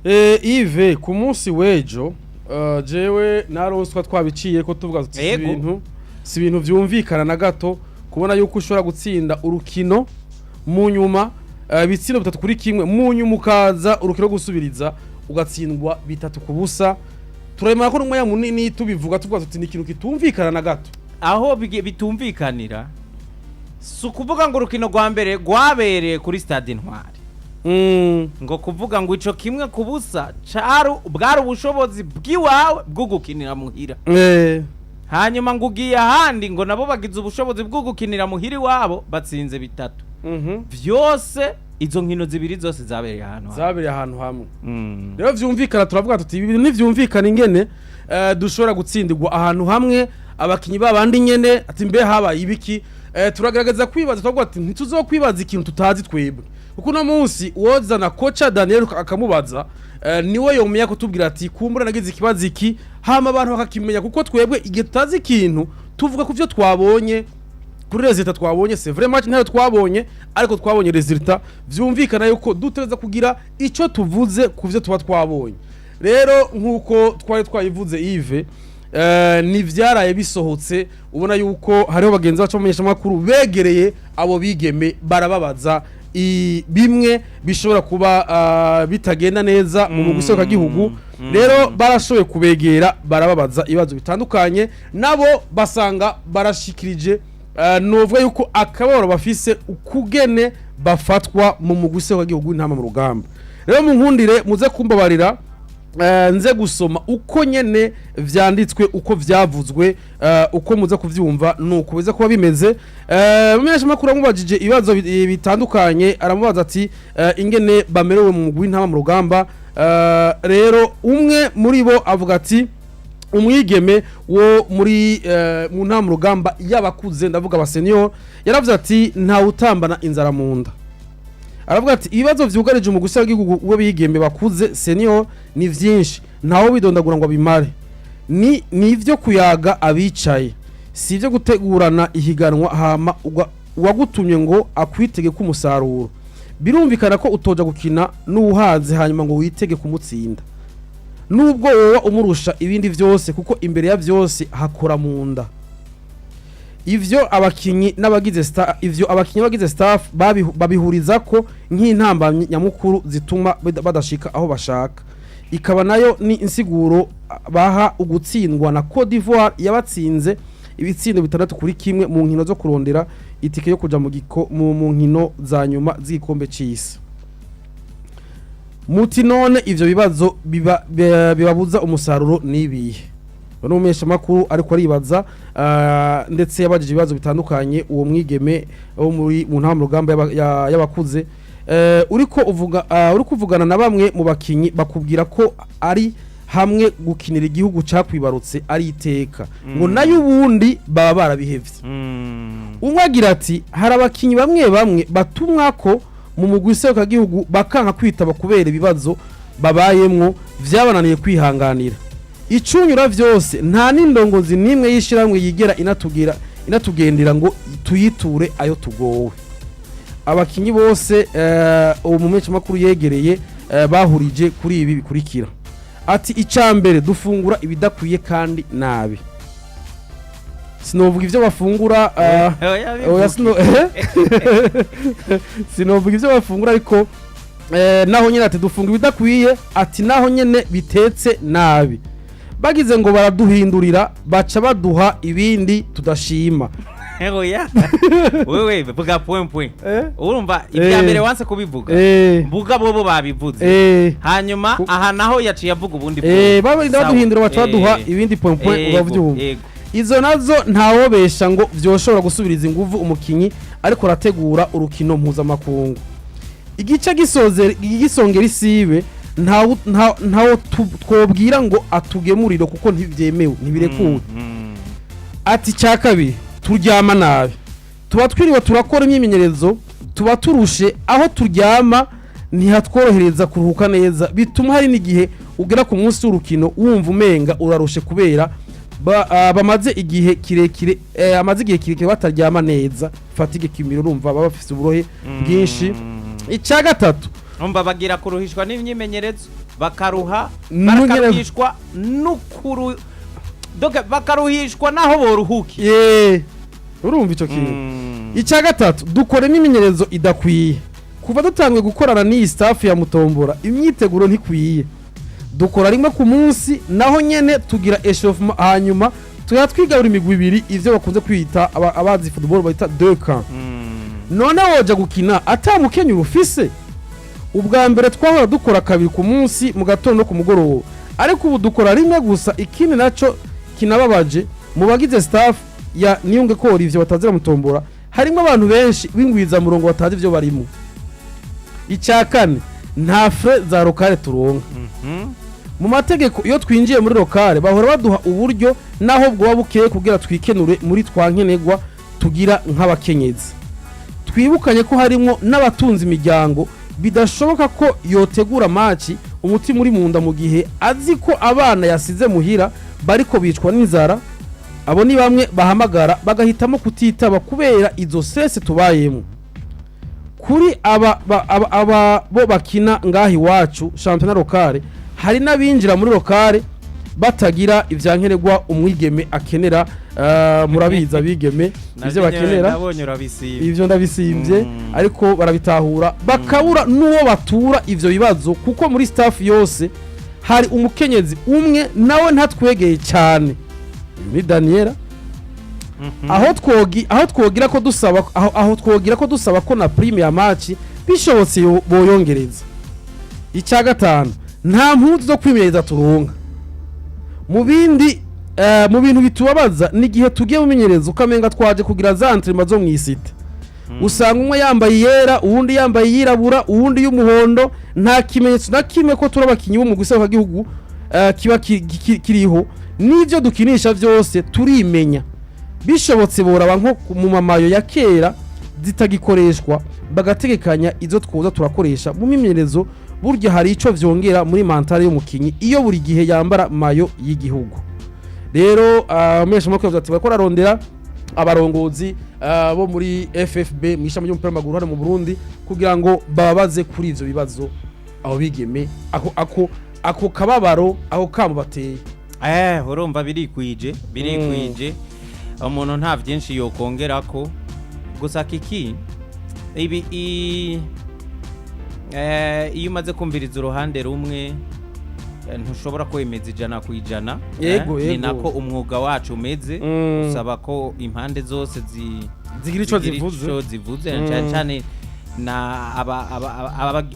Yves, ku munsi w'ejo jewe naronswa twabiciye ko tuvuga tuti si ibintu, si ibintu vyumvikana na gato kubona yuko ushobora gutsinda urukino mu nyuma ibitsindo 3-1, mu nyuma ukaza urukino gusubiriza ugatsindwa 3-0. Turemera ko n'umwanya munini tubivuga, tuvuga tuti ni ikintu kitumvikana na gato. Aho bitumvikanira si ukuvuga ngo urukino rwa mbere rwabereye kuri Stade Intwari, ngo kuvuga ngo ico 1-0 cari bwari ubushobozi bw'iwawe bwo gukinira muhira, hanyuma ngo ugiye ahandi ngo nabo bagize ubushobozi bwo gukinira muhira iwabo batsinze 3. Vyose izo nkino zibiri zose zabereye ahantu hamwe. Zabereye ahantu hamwe. Rero vyumvikana, turavuga tuti ibi bintu ntivyumvikana ingene dushobora gutsindirwa ahantu hamwe, abakinyi babandi nyene, ati mbe habaye ibiki? Turagerageza kwibaza, turavuga ati ntituzokwibaza ikintu tutazi twebwe, kuko uno munsi uwozana coach Daniel akamubaza, niwe yomenya kutubwira ati kumbura nagize ikibazo iki, hama abantu bakakimenya, kuko twebwe igihe tutazi ikintu tuvuga ku vyo twabonye, kuri résultat twabonye. C'est vrai, match ntayo twabonye, ariko twabonye résultat, vyumvikana yuko dutereza kugira ico tuvuze ku vyo tuba twabonye. Rero nkuko twari twayivuze, Yves, ni vyaraye bisohotse, ubona yuko hariho bagenzi bacu bamenyesha makuru begereye abo bigeme, barababaza bimwe bishobora kuba bitagenda neza mu mugwi gihugu. Rero barashoboye kubegera, barababaza ibibazo bitandukanye, nabo basanga barashikirije, novuga yuko akababaro bafise ukugene bafatwa mu mugwi w'igihugu w'intama mu rugamba. Rero munkundire muze kumbabarira, nze gusoma uko nyene vyanditswe, uko vyavuzwe, uko muze kuvyumva nuko biza kuba bimeze. Mumenyeshamakuru amubajije ibibazo bitandukanye, aramubaza ati ingene bamerewe mu mugwi w'intama mu rugamba. Rero umwe muri bo avuga ati, umwigeme wo muri mu ntama mu rugamba y'abakuze, ndavuga aba senior, yaravuze ati ntawe utambana inzara mu nda. Aravuga ati ibibazo vyugarije umugwi w'igihugu w'abigeme bakuze senior ni vyinshi, ntawe bidondagura ngo abimare, ni ivyo kuyaga abicaye, si ivyo gutegurana ihiganwa hama uwagutumye ngo akwitege ko umusaruro. Birumvikana ko utoja gukina n'uwuhaze hanyuma ngo witege kumutsinda, nubwo wowe umurusha ibindi vyose, kuko imbere ya vyose hakora mu nda. Ivyo abakinyi n'abagize ivyo abakinyi n'abagize staff babihuriza ko nk'intambamyi nyamukuru zituma badashika aho bashaka, ikaba nayo ni insiguro baha ugutsindwa na Cote d'Ivoire yabatsinze ibitsindo 6-1 mu nkino zo kurondera itike yo kuja mu nkino za nyuma z'igikombe c'isi. Muti none ivyo bibazo bibabuza umusaruro nibihe? Uno makuru ariko aribaza, ndetse yabajije ibibazo bitandukanye uwo mwigeme wo muri mu ntama rugamba y'abakuze. Uriko uvuga, uriko uvugana na bamwe mu bakinyi, bakubwira ko ari hamwe gukinira igihugu cakwibarutse ari iteka, ngo nayo ubundi baba barabihevye. Umwe agira ati hari abakinyi bamwe bamwe batumwa ko mu mugwi gihugu bakanka kwitaba kubera ibibazo babayemwo vyabananiye kwihanganira. Icunyura vyose, nta n'indongozi n'imwe y'ishirahamwe yigera inatugira inatugendera ngo tuyiture ayo tugowe. Abakinyi bose uwo makuru yegereye bahurije kuri ibi bikurikira, ati icya mbere dufungura ibidakwiye kandi nabi. Sinovuga ivyo bafungura, Oya, oya, sinovuga ivyo bafungura, ariko naho nyene ati dufunga ibidakwiye, ati naho nyene bitetse nabi, bagize ngo baraduhindurira baca baduha ibindi tudashima. Oya, wewe vuga point point. Urumva ibya mbere wanse kubivuga, mbuga bobo babivuze, hanyuma aha naho yaciye avuga ubundi bwoko. Babarinda Sawa. baduhindura baca baduha ibindi point point. Uravyumva? Yego. Izo nazo ntawobesha ngo vyoshobora gusubiriza inguvu umukinyi ariko arategura urukino mpuzamakungu. Igice gisongera isibe, ntawo twobwira ngo atugemurire kuko ntibyemewe, ntibirekuwe. Ati icya kabiri turyama nabi, tuba twiriwe turakora imyimenyerezo, tuba turushe, aho turyama ntihatworohereza kuruhuka neza, bituma hari n'igihe ugera ku munsi w'urukino wumva umenga urarushe kubera bamaze igihe kirekire, amaze igihe kirekire bataryama neza, fatigue kimiro, urumva baba bafise uburohe bwinshi. Icya gatatu, Umva, bagira kuruhishwa n'imyimenyerezo. Bakaruha, N'ungene- bakaruhishwa n'ukuru, donc bakaruhishwa naho boruhukiye. Ye, urumva ico kintu. Icya gatatu, dukora imyimenyerezo idakwiye. Kuva dutanguye gukorana n'iyi staff ya Mutombora, imyiteguro ntikwiye. Dukora rimwe ku munsi, naho nyene tugira échauffement, hanyuma tukaba twigabura imigwi ibiri, ivyo bakunze kwita abazi football bayita deux camps. None woja gukina ata mukenyuro ufise? Ubwa mbere twahora dukora kabiri ku munsi, mu gatondo no ku mugoroba, ariko ubu dukora rimwe gusa. Ikindi naco kinababaje, mu bagize staff ya Niyunge ko ivyo batazira Mutombora, harimo abantu benshi b'ingwizamurongo batazi ivyo barimo. Icya kane, nta frais za local turonka. Mu mategeko, iyo twinjiye muri local bahora baduha uburyo, naho bwoba bukeye, kugira twikenure muri twa nkenerwa tugira nk'abakenyezi. Twibukanye ko harimwo n'abatunze imiryango, bidashoboka ko yotegura match umutima uri munda, mu gihe azi ko abana yasize muhira bariko bicwa n'inzara. Abo ni bamwe bahamagara bagahitamo kutitaba kubera izo stress tubayemo. Kuri aba bo bakina ngaha iwacu championnat locale, hari n'abinjira muri locale batagira ivyankenerwa umwigeme akenera. Murabizi abigeme ivyo bakenera. Nabonye urabisiba. Ivyo ndabisimbye. Ariko barabitahura, bakabura n'uwo batura ivyo bibazo, kuko muri staff yose hari umukenyezi umwe, nawe ntatwegeye cyane. Uyu ni Daniela. Aho twogira ko dusaba ko na prime ya match bishobotse boyongereza. Icya gatanu, nta mpuzu zo kwimenyereza turonka. Mu bindi mu bintu bitubabaza ni igihe tugiye mu menyerezo ukamenga twaje kugira za entraînement zo mw'isite. Usanga umwe yambaye iyera, uwundi yambaye iyirabura, uwundi y'umuhondo. Nta kimenyetso na kimwe ko turi abakinyi b'umugwi gihugu kiba kiriho. N'ibyo dukinisha byose turimenya. Bishobotse boraba nko mu mamayo ya kera zitagikoreshwa, bagategekanya izo twoza turakoresha mu myimenyerezo. Burya hari ico vyongera muri mentale y'umukinyi iyo buri gihe yambara maillot y'igihugu. Rero mesha makuru ati bariko ararondera abarongozi bo muri FFB, mu ishami ry'umupira w'amaguru hano mu Burundi, kugira ngo bababaze kuri ivyo bibazo abo bigeme, ako kababaro, ako kamo bateye. Urumva birikwije, birikwije. Umuntu nta byinshi yokongerako. Gusa kiki ibi iyo umaze kumviriza uruhande rumwe, ntushobora kwemeza 100%. Ni nako umwuga wacu umeze. Usaba ko impande zose zigira ico zigira zivuze. ico zivuze. Cyane cyane na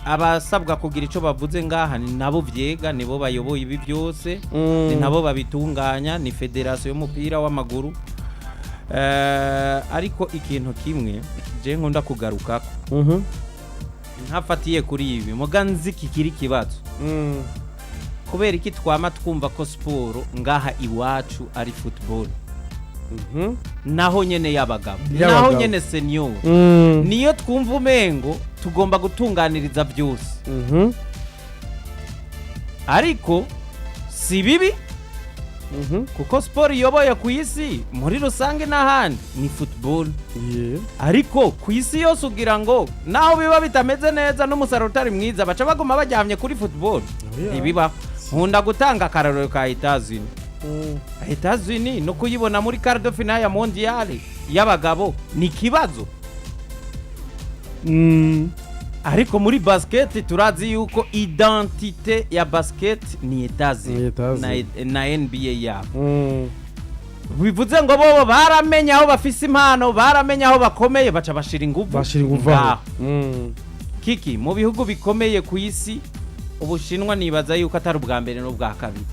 abasabwa kugira ico bavuze ngaha ni nabo vyega, nibo bayoboye ibi byose, ni nabo babitunganya, ni fédération y'umupira w'amaguru. Ariko ikintu kimwe je nkunda kugarukako, ntafatiye kuri ibi, muga nzi kikiri ikibazo: kubera iki twama twumva ko siporo ngaha iwacu ari football, naho nyene y'abagabo, Y'abagabo. naho nyene senior, niyo twumva umengo tugomba gutunganiriza byose? Ariko si bibi, kuko siporo iyoboye ku isi muri rusange n'ahandi ni football. Ariko ku isi yose, ugira ngo naho biba bitameze neza n'umusaruro utari mwiza, baca baguma baryamye kuri football? Oya. Ntibibaho. Nkunda gutanga akarorero ka Etazuni. Etazuni no kuyibona muri quart de finale ya mondial y'abagabo ni ikibazo. Ariko muri basket turazi yuko identité ya basket ni Ni Etazuni Etazuni. na NBA yabo. Bivuze ngo bobo baramenye aho bafise impano, baramenye aho bakomeye, baca bashira inguvu Bashira inguvu aho. ngaho. Kiki mu bihugu bikomeye ku isi, Ubushinwa nibaza yuko atari ubwa mbere n'ubwa kabiri.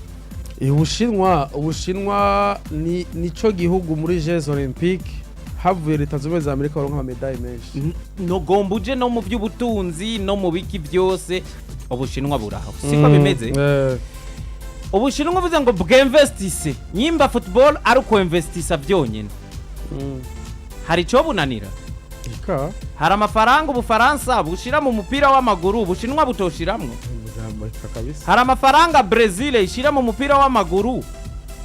Ubushinwa ni nico gihugu muri Jeux Olympiques, havuye Leta Zunze Ubumwe za Amerika, baronka amamedaye menshi. Nogomba uje no mu by'ubutunzi no mu biki byose, Ubushinwa buraho, siko bimeze? Ubushinwa uvuze ngo bwemvestise, nyimba football ari ukwemvestisa byonyine, hari icyo bunanira? Ika. Hari amafaranga Ubufaransa bushira mu mupira w'amaguru Ubushinwa butoshiramwo? Ika kabisa. Hari amafaranga Brezil ishira mu mupira w'amaguru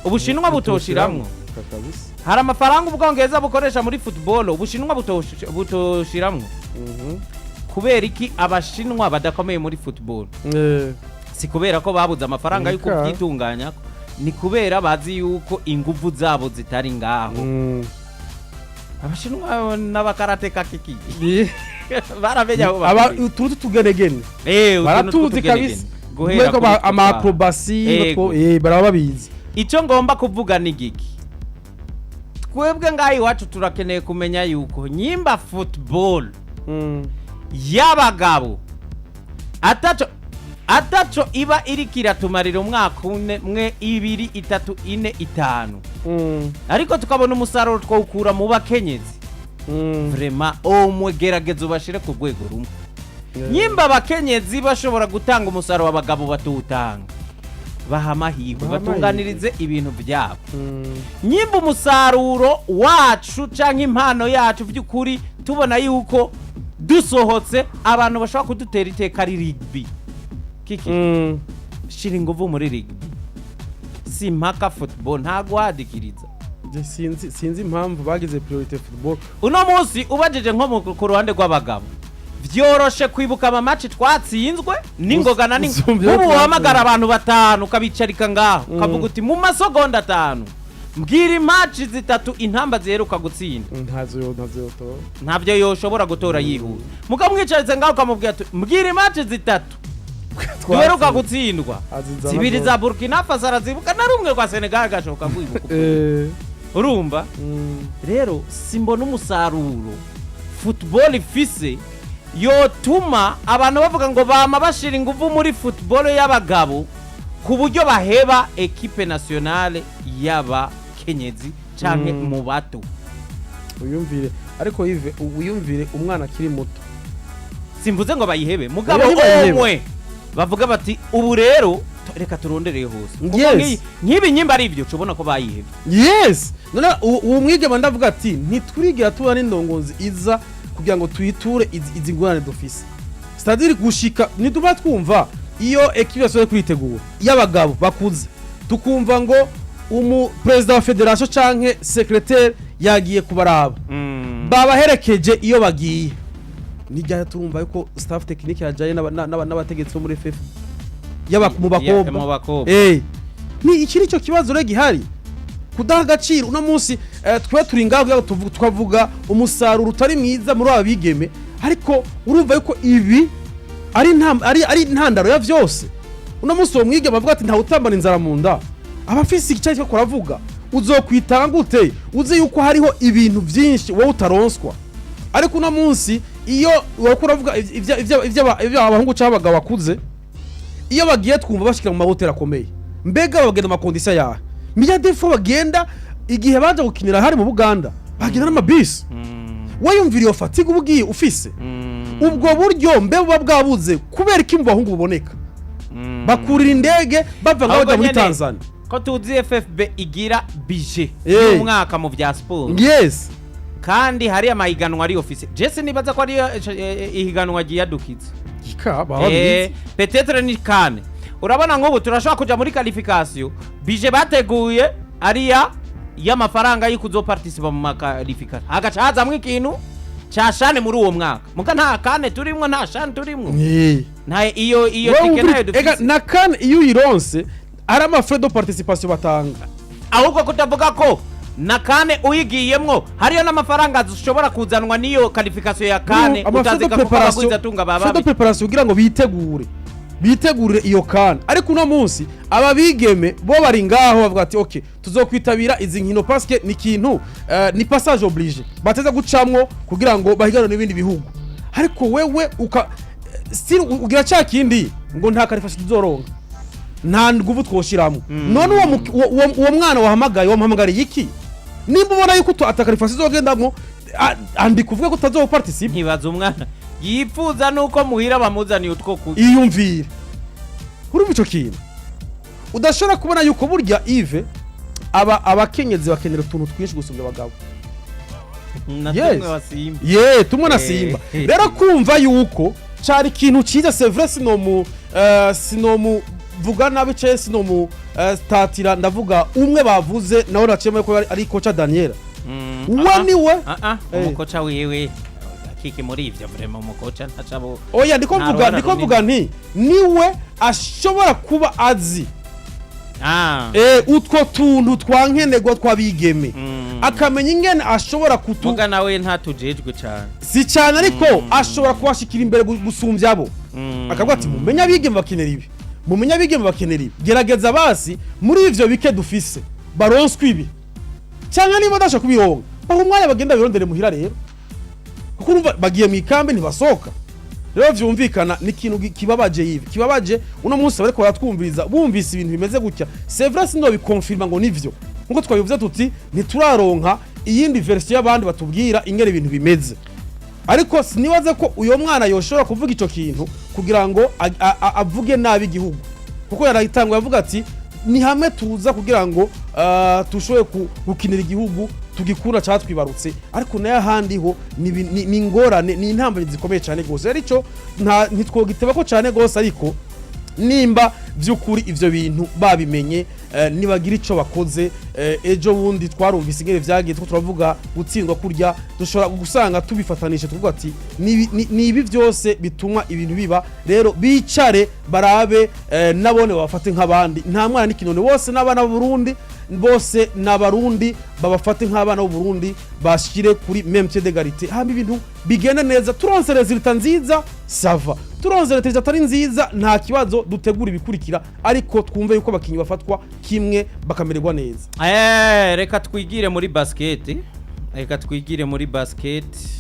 Ubushinwa butoshiramwo? Ika kabisa. Hari amafaranga Ubwongereza bukoresha muri football Ubushinwa butoshiramwo? Kubera iki Abashinwa badakomeye muri football? Si kubera ko babuze amafaranga yo Eka. kubyitunganya, ni kubera bazi yuko inguvu zabo zitari ngaho. Abashinwa n'abakarateka kiki baramenya aho Aba bahereye. utuntu tugenegene Utuntu baratuzi tw'utugenegene. kabisa. Guhera Guhera kuri utwo ama acrobatie. Yego. Baraba babizi. Icyo ngomba kuvuga ni giki: twebwe ngaho iwacu turakeneye kumenya yuko nyimba football y'abagabo ataco iba iriko iratumarira umwaka umwe, mwe, 2, 3, 4, 5, ariko tukabona umusaruro twawukura mu bakenyezi, vraiment omwe gerageza ubashire ku rwego rumwe. Nyimba abakenyezi bashobora gutanga umusaruro abagabo batuwutanga, baha amahirwe, Baha batunganirize ibintu byabo. Nyimba umusaruro wacu canke impano yacu by'ukuri tubona yuko dusohotse abantu bashobora kudutera iteka ari rugby, kiki, shira inguvu muri rugby, si mpaka football, nta guhadikiriza. Je sinzi impamvu bagize priorité football. Uno munsi ubajije nko ku ruhande rw'abagabo, vyoroshe kwibuka ama match twatsinzwe n'ingoga na n'ingoga. Usumbye Ubu uhamagara twatsinzwe. abantu batanu ukabicarika ngaho, ukavuga uti: "Mu masegonda 5 mbwira i match zitatu Intamba ziheruka gutsinda." Ntazo yotora. Ntabyo yoshobora gutora yihuta. Mukamwicaritse ngaho ukamubwira ati: "Mbwira i match zitatu duheruka gutsindwa." Azizana Zibiri zose. za Burkina Faso arazibuka, na rumwe rwa Senegal agashoboka kwibuka. Urumva rero simbona umusaruro football ifise yotuma abantu bavuga ngo bama bashira ingufu muri football y'abagabo ku buryo baheba équipe nationale y'abakenyezi canke mu bato. Uyumvire ariko Yves, wiyumvire umwana akiri muto. Simvuze ngo bayihebe, mugabo Oya, ntibayihebe. omwe bavuga bati: "Ubu rero reka turondereye hose." Kuko nk'ibi nyimba ari ibyo tubona ko bayihebye. Yes, none uwo mwigema ndavuga ati ntiturigira tubona n'indongozi iza kugira ngo tuyiture izi ngorane dufise, c'est-à-dire gushika ntituba twumva iyo équipe yasohoye kwitegura y'abagabo bakuze, tukumva ngo umu perezida wa fédération canke secrétaire yagiye kubaraba, babaherekeje iyo bagiye. Nijya turumva yuko staff technique yajaye n'abategetsi bo muri FF yaba mu bakobwa. Mu bakobwa. Ni iki nicyo kibazo rero gihari, kudaha agaciro uno munsi. Twe turi ngaho kugira ngo tukavuga umusaruro utari mwiza muri aba bigeme, ariko urumva yuko ibi ari intandaro ya vyose. Uno munsi uwo mwigeme avuga ati ntawutambana inzara mu nda, aba afise icyo ariko kuravuga. Uzokwitanga gute uzi yuko hariho ibintu vyinshi wowe utaronswa? Ariko uno munsi iyo uriko uravuga ivyo abahungu cyangwa abagabo bakuze, iyo bagiye twumva bashikira mu mahoteli akomeye, mbega bagenda mu ma conditions yahe? Miya defo bagenda igihe baje gukinira hari mu Buganda, bagenda n'amabisi. Wayumvira iyo fatigue uba ugiye ufise ubwo buryo mbe buba bwabuze kubera iki mu bahungu buboneka, bakurira indege bava ngaho Ahubwo bajya muri nyene, Tanzania? ko tuzi FFB igira budget y'umwaka mu bya siporo, kandi hari amahiganwa ari officiel, jese nibaza ko ariyo ihiganwa ryiyadukitse. Ika baba babizi. Peut-être ni kane. Urabona nk'ubu turashobora kuja muri qualification, budget bateguye ariya y'amafaranga yo kuzoparticipa mu ma qualification, hagaca hazamwo ikintu ca CHAN muri uwo mwaka. Muga nta CAN turimwo, nta CHAN turimwo, nta iyo Wowe tike nayo ega dufise. Na CAN iyo uyironse ari ama frais de participation batanga. Ahubwo kutavuga ko na CAN uyigiyemwo hariyo n'amafaranga zishobora kuzanwa n'iyo qualification ya CAN, Ama frais de utazika kuko préparation, abagwizatunga baba frais de préparation kugira ngo bitegurire iyo CAN. Ariko uno munsi aba bigeme bo bari ngaho bavuga ati: "Ok, tuzokwitabira izi nkino," parce que ni ikintu ni passage obligé bateza gucamwo kugira ngo bahiganwe n'ibindi bihugu. Ariko wewe uka still ugira cya kindi ngo nta qualification tuzoronka, nta nguvu twoshiramwo. None uwo mwana wahamagaye wamuhamagariye iki nimba ubona yuko ata qualification izogendamwo? Andika uvuge ko utazoparticipe. Ntibaza umwana yipfuza nuko muhira bamuzaniye utwo kurya. Iyumvire, urumva ico kintu udashobora kubona yuko burya Yves aba abakenyezi bakenera utuntu twinshi gusumbya abagabo. Na tumwe wasimba. Ye tumwe na simba. Rero kumva yuko cari ikintu ciza, c'est vrai, sinomu vuga nabi ce sinomu tatira, ndavuga umwe bavuze nawe naciyemo ko ari kocha Daniela. Uwo niwe. Umukoca wiwe Kiki muri ivyo vraiment umukoca ntacabo. Oya, ndiko Nta mvuga, ruhara ndiko runini. mvuga nti niwe ashobora kuba azi utwo tuntu twankenerwa tw'abigeme, akamenya ingene ashobora kutu Muga nawe ntatujejwe cane. Si cyane, ariko ashobora kubashikira imbere gusumbya abo, akavuga ati: "Mumenye abigeme bakenera ibi, mumenye abigeme bakenera ibi, gerageza basi muri ivyo bike dufise baronswe ibi." Cyangwa niba badasha kubironka, baha umwanya bagenda birondere muhira rero, kuko urumva bagiye mu ikambi ntibasohoka. Rero vyumvikana ni ikintu kibabaje yivi, kibabaje. Uno munsi bariko baratwumviriza, bumvise ibintu bimeze gutya, c'est vrai, sindobikonfirma ngo nivyo, nkuko twabivuze tuti ntituraronka iyindi version y'abandi batubwira ingene ibintu bimeze, ariko sinibaze ko uyo mwana yoshobora kuvuga ico kintu kugira ngo avuge nabi igihugu, kuko yarayitangwa yavuga ati: "Ni hamwe tuza kugira ngo tushobore gukinira igihugu tugikura cyatwibarutse." Ariko nayo ahandi ho ni ingorane, ni intambwe zikomeye cyane gose. Rero ico ntitwogiteba ko cyane gose, ariko nimba by'ukuri ivyo bintu babimenye, nibagira ico bakoze. Ejo bundi twarumvise ingene vyagiye, two turavuga gutsindwa kurya, dushobora gusanga tubifatanisha, tuvuga ati ni ibi byose bituma ibintu biba. Rero bicare barabe, nabone babafate nk'abandi, nta mwana n'ikinone, bose n'abana b'Uburundi, bose n'Abarundi, babafate nk'abana b'Uburundi, bashire kuri même pied d'égalité, hama ibintu bigende neza. Turonse résultat nziza, ça va; turonse résultat atari nziza, nta kibazo, dutegura ibikurikira, ariko twumve yuko abakinyi bafatwa kimwe, bakamererwa neza. Reka twigire muri basket, reka twigire muri basket.